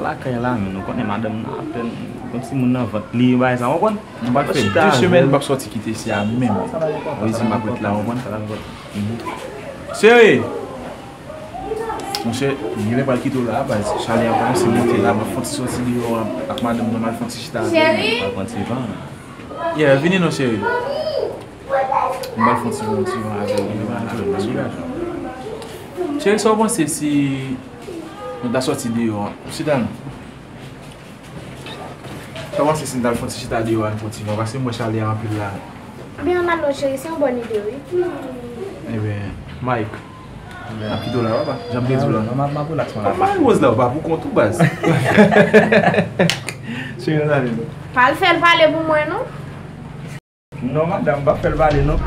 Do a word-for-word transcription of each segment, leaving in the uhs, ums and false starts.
Lakay la, men nou konnen madanm nan apèn gon timoun nan vant li, bagay sa, w konprann? Nou pral fè de semèn m p ap sòti kite isi a menm. Ou di m ap ret la, w konprann? Cheri! Monchè, m genlè pral kite w la, baz. Chalè a kòmanse monte la, m ap fè yon ti sòti deyò a ak madanm nan, m al fè yon ti chita avè l. Cheri! Pral pran ti van. Yeah, vini non, cheri. M pral fè yon ti, yon ti van avè w. Cheri, sa w panse si nou ta sòti deyò a? Chita non. Sa w panse si n t al fè yon ti chita deyò a, n fè yon ti van? Paske m wè chalè a anpil la. Ebyen, ann al non, cheri, se yon bòn ide, wi. Ebyen, Mike, n ap kite w la, papa. Jan m te di w la. Non, non, m ap, m ap relax, mwen la. Mari Rose la, ou pa pou kont ou, baz. Cheri, ann ale non. Pa al fè l pale pou mwen, non. Non, madanm, m p ap fè l pale, non.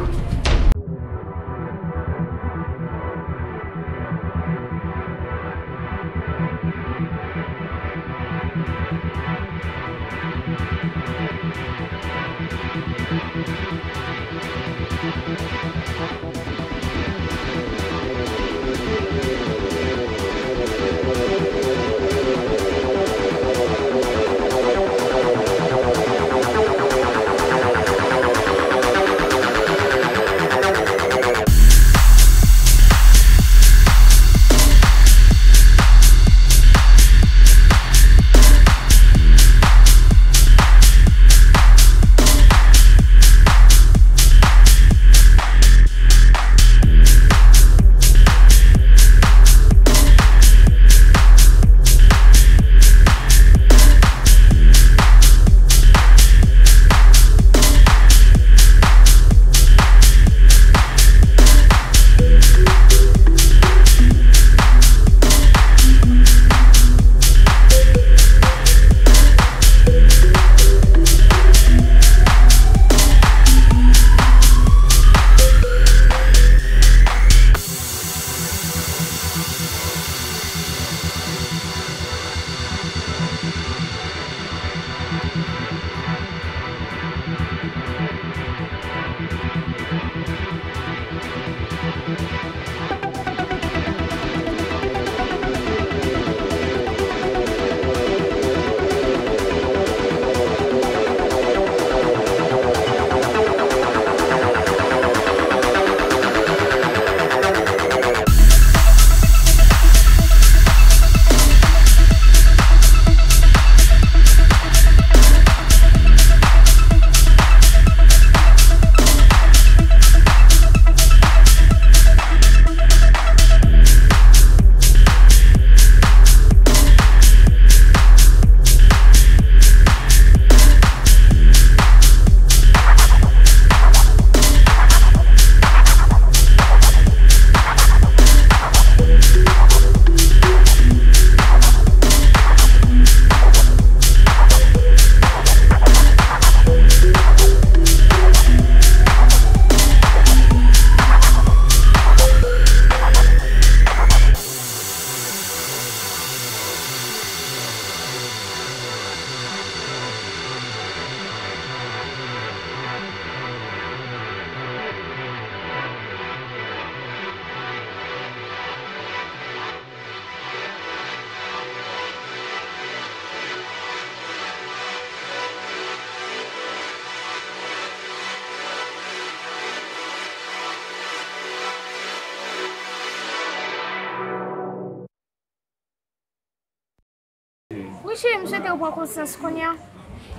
Wi, cheri, m swete w pran konsyans kounye a.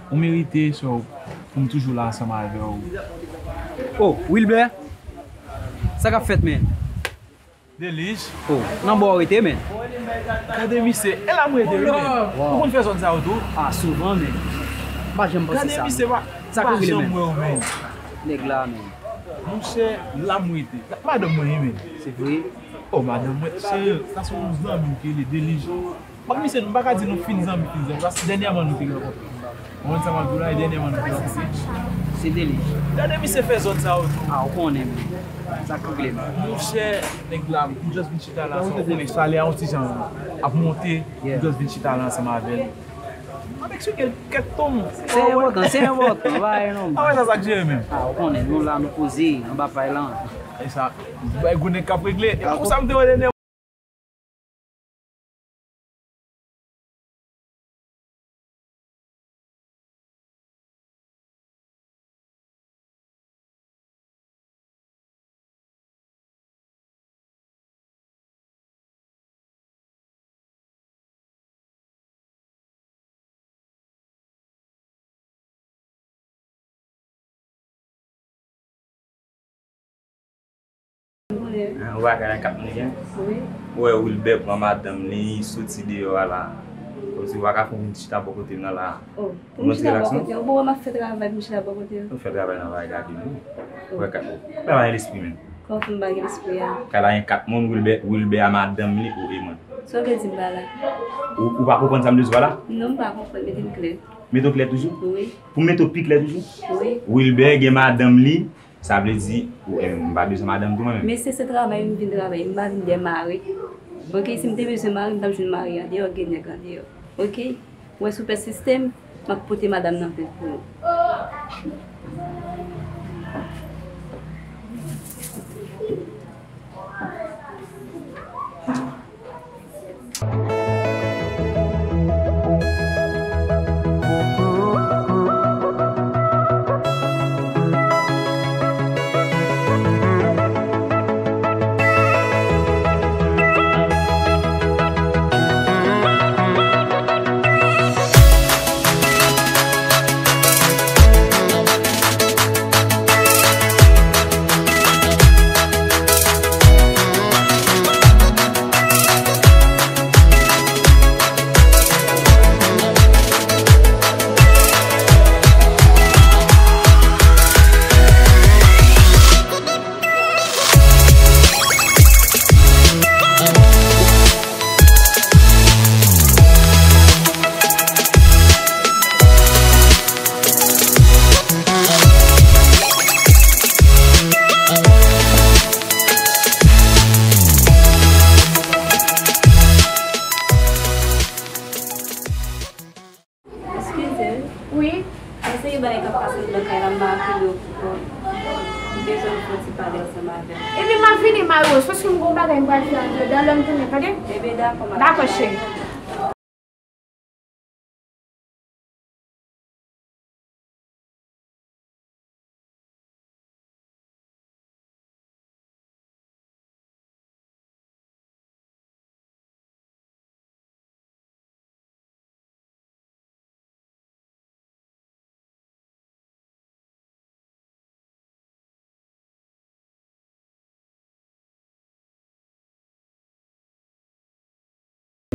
Ou merite, so, pou m toujou la ansanm avè w. Oh, Wilbert! Sa k ap fèt, men? Delij. Oh, nan bò w rete, men? Gade misye, e la m rete, wi, men. Ou konn fè zòn sa yo tou? Ah, souvan, men. M pa janm panse sa. Gade misye, pa, sa k regle, men? Nèg la, men. Monchè, la m rete. Madanm mwen, wi, men. Se vre? Oh, madanm mwen, se, sa se yon zanmi m ki rele Delij. Ak misye, nou pa ka di nou fin zanmi, fin zanmi, paske dènyèman nou te rankontre. Ou konn sa m ap di w la, e dènyèman nou te rankontre. Se Delij. Gade misye fè zòn sa yo tou. Ah, ou konnen, men. Sa k regle, men. Monchè, nèg la, m just vin chita la, sa w konnen, chalè a yon ti jan ap monte, m just vin chita la ansanm avè l. M ap eksplike l kèk ton. Se enpòtan, se enpòtan, pa e non. Ah, wè sa, sa k jere menm. Ah, ou konnen, nou la, nou poze, anba pay lan. E sa, bay gwo nèg k ap regle. E konsa m te wè dènyè. Hein, ou pa ka nan kat moun gen? Wi. Ou wè Wilbert pran madanm li, soti deyò a la. Kòmsi ou pa ka fè yon chita bò kote m nan la. Oh, pou m chita bò kote w, bon, m ap fè travay, m chita bò kote w. Ou fè travay nan bagay gade nou. Ou wè kat moun. Ou pa gen lespri menm. Kòman fè m pa gen lespri a? Kay la gen kat moun, Wilbert, Wilbert a madanm li, ou e mwen. Sa w vle di m pa la? Ou, ou pa konprann sa m vle di w pa la? Non, m pa konprann, mete m klè. Mete w klè toujou? Wi. Pou m mete w pi klè toujou? Wi. Wilbert gen madanm li, sa vle di, ou, eh, m pa bezwen madanm tou mwen menm. Mesye, se travay m vin travay, m pa vin dèyè mari. Ok, si m te bezwen mari, m t ap jwenn mari andeyò, gen nèg andeyò. Ok? Ou wè si w pèsiste m, m ap pote madanm nan plent pou ou. Eskize. Wi. Mwen se yon bagay k ap pase anndan kay la, m pa konnen w pou kò. M bezwen fè yon ti pale ansanm avè w. Ebyen, m ap vini, Mario. Se paske m gen yon bagay m pral fè anndan, lè m tounen, tande? Ebyen, dakò, m ap... Dakò, cheri.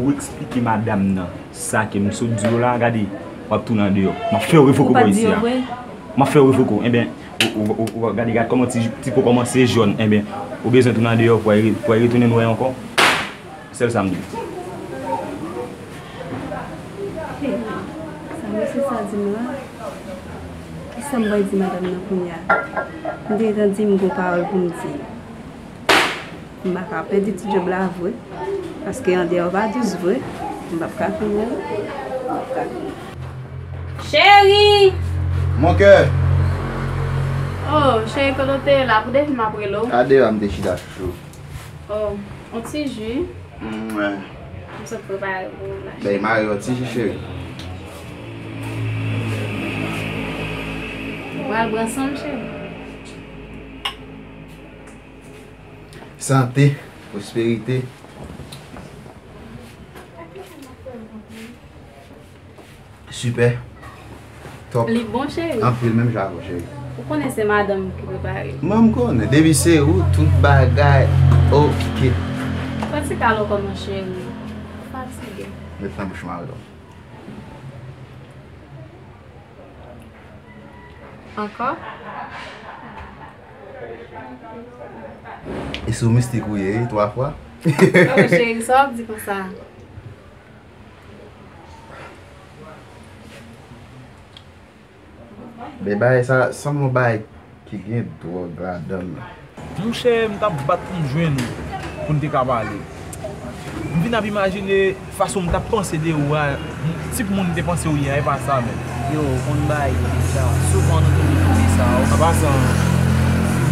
Ou eksplike madanm nan sa ke m sot di w la, gade, w ap tounen andeyò. M ap fè yo revoke w bò isi a. M ap fè yo revoke w. Enben, ou, ou, ou, ou gade, gade kòman ti, ti po kòmanse jòn. Enben, ou bezwen tounen andeyò pou w al re-, pou w al retounen nwè ankò. Sèl sa m di. Hey, sa mesye sa di m la? Kisa m pral di madanm nan kounye a? M te gentan di m gon pawòl pou m di. M pa ka pèdi ti djòb la vre. Paske andeyò pa dous vre. M p ap ka konnen. M p ap ka konnen. Cheri! Mon cœur! Oh, cheri, kote w te ye la? Pou depi m ap rele w. A deyò a m te chita chouchou. Oh, yon ti ji. M sot prepare pou ou la. Bay Mario yon ti ji, cheri. Ou pral pran san m, cheri. Sante, pwosperite. Sipè. Top. Li bon, cheri. Anpil, menm jan avè w, cheri. Ou konnen se madanm ki prepare. Mwen, m konnen. Depi se ou, tout bagay oke. Fatika lò kòman, cheri? Fatige. Met nan bouch mwen, alò. Ankò? E sou mistik ou ye, wi, twa fwa. Oh, cheri, sa w ap di konsa? Men bagay sa sanble yon bagay ki gen dwòg ladan l. Monchè, m t ap bat pou m jwenn ou, pou n te ka pale. M vin ap imajine fason m t ap panse de ou a, tip moun m te panse ou ye a, e pa sa menm. Yo, ou konn bagay yo deja. Souvan nou toujou di sa. An pasan,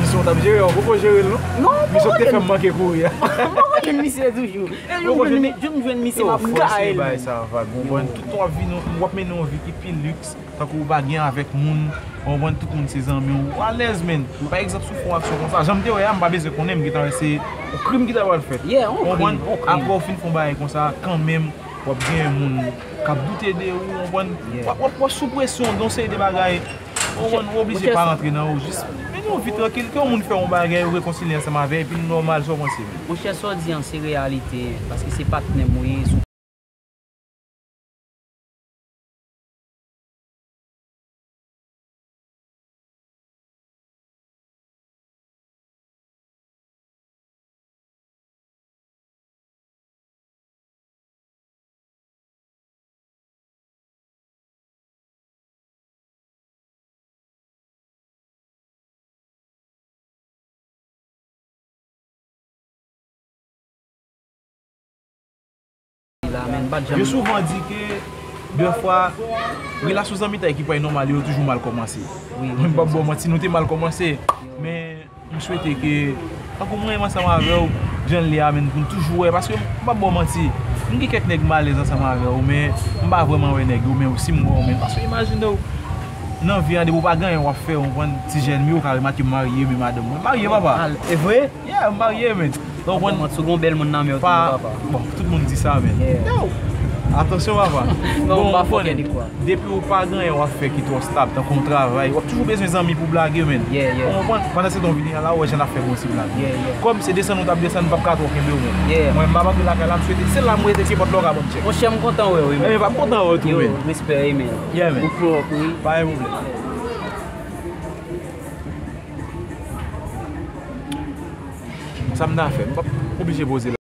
misyon w t ap jere a, ou poko jere l non. Non, misyon te fè m manke kouri a. M poko jwenn misye toujou. E jou m jwenn mi-, jou m jwenn misye, m ap gaye l. Bagay sa, vag, ou konprann? Tout tan w ap vin, w ap mennen yon vi ki pi liks. Tankou ou pa gen avèk moun, ou konprann, tout moun se zanmi w, ou alèz, menn. Pa egzanp, si w fè yon aksyon konsa, jan m te wè a, m pa bezwen konnen, m gentan wè se yon krim ki ta pral fèt. Yeah, yon krim, yon krim. Ou konprann? Apre w fin fè yon bagay konsa, kanmenm, w ap gen moun k ap doute de ou, ou konprann? Yeah. W ap, w ap, w ap sou presyon, gen yon seri de bagay. Ou konprann, ou oblije pa rantre nan ou, jis mennen yon vi trankil, ke yon moun fè yon bagay, ou rekonsilye ansanm avè l, epi l nòmal, sa w panse menm? Monchè, sa w di an se reyalite, paske se patnè m ou ye, sou La, men, m pa t janm Yo souvan di ke, dèfwa, relasyon zanmitay ki pral nòmal yo, yo toujou mal kòmanse. Wi, wi, m p ap ba w manti, nou te mal kòmanse. Men, m swete ke, tankou mwen menm ansanm avè w, jan l ye a, men, pou n toujou wè, paske m p ap ba w manti, m gen kèk nèg m alèz ansanm avè w, men m pa vrèman wè nèg yo, men si m wè w, men, paske imajine w, nan vi a, depi w pa gen anyen w ap fè, w konprann, ti jèn, men w ka remake m marye, men madanm mwen marye, papa. Al, e vre? Yeah, m marye, men. Ou konprann? Bon, si w gen yon bèl moun nan men w, pa, tou, papa. Bon, tout moun di sa, men. Yeah. Yo! Atansyon, papa. Non, bon, m pa ou konnen, fòkè de kwa. Depi w pa gen anyen w ap fè ki twò stab, tankou yon travay, w ap toujou bezwen zanmi pou blage, men. Yeah, yeah. Ou konprann? Pandan se tan w vini la, w wè jan n ap fè bon ti blage. Yeah, yeah. Kòm se desann ou t ap desann, m p ap ka twò kenbe w, men. Yeah. Mwen, m ap antre lakay la, m swete, se la m rete, se pòt la w ka ban m tchèk. Monchè, m kontan wè w, wi, men. Eh, m kontan wè w tou, men. Yo, respè, wi, men. Yeah, men. Ou pwòp, wi. Pa gen pwoblèm. Sa m ta fè? M p ap oblije poze la.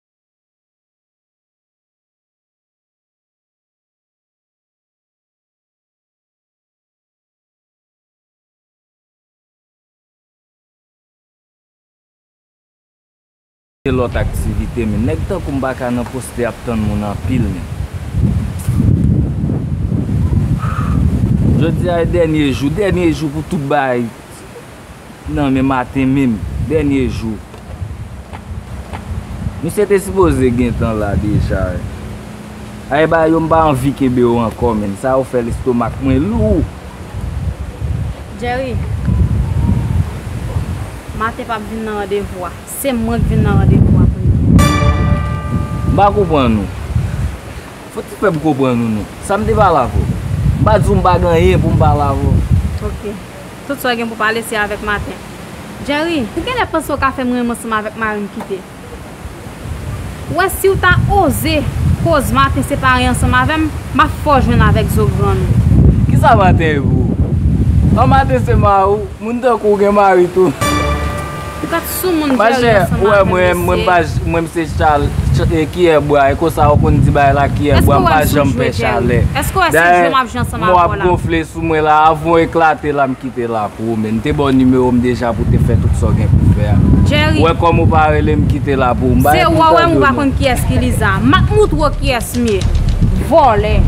Lòt aktivite, men nèg tankou m pa ka nan poste ap tann moun anpil, men. Jodi a e dènye jou, dènye jou pou tout bagay. Nan men maten menm, dènye jou. Misye te sipoze gentan la deja. Ay, ba yo, m pa anvi kenbe yo ankò, menm. Sa yo fè lestomak mwen lou. Jerry, maten p ap vin nan randevou a. Se mwen k vin nan randevou a kounye a. M pa konprann ou. Fò ti fè m konprann ou non. Sa m te pale avè w? M pa di w m pa gen anyen pou m pale avè w. Ok. Tout sa w gen pou pale se avèk Maten. Jerry, ou genlè panse w ka fè m renmen ansanm avèk mari m kite. Ou wè si w ta oze koz Maten separe ansanm avè m, m ap fè w jwenn avèk zo grann ou. Kisa Maten ye pou ou? An Maten se mari w, moun tankou w gen mari tou. Ou gad soumoun Jerry ansanm avè m, mesye. Mwen, mwen, mwen, mwen se chal, ch-, e, kiyè bwa, e konsa w konn di bagay la kiyè bwa, m pa janm pè chalè. Èske w wè se jwe m ap jwe ansanm avè w la? Dayè, mwen w ap gonfle sou mwen la, avan w eklate la, m kite la pou ou, men m te ba w nimewo m deja pou w te fè tout sa w gen pou w fè a. Jerry. Ou wè kòman w pa rele m kite la pou ou, m pa gen pou m tande w non. Se ou wè m ou pa konn kiyès ki Liza. M ap moutre w kiyès m ye. Vòlè.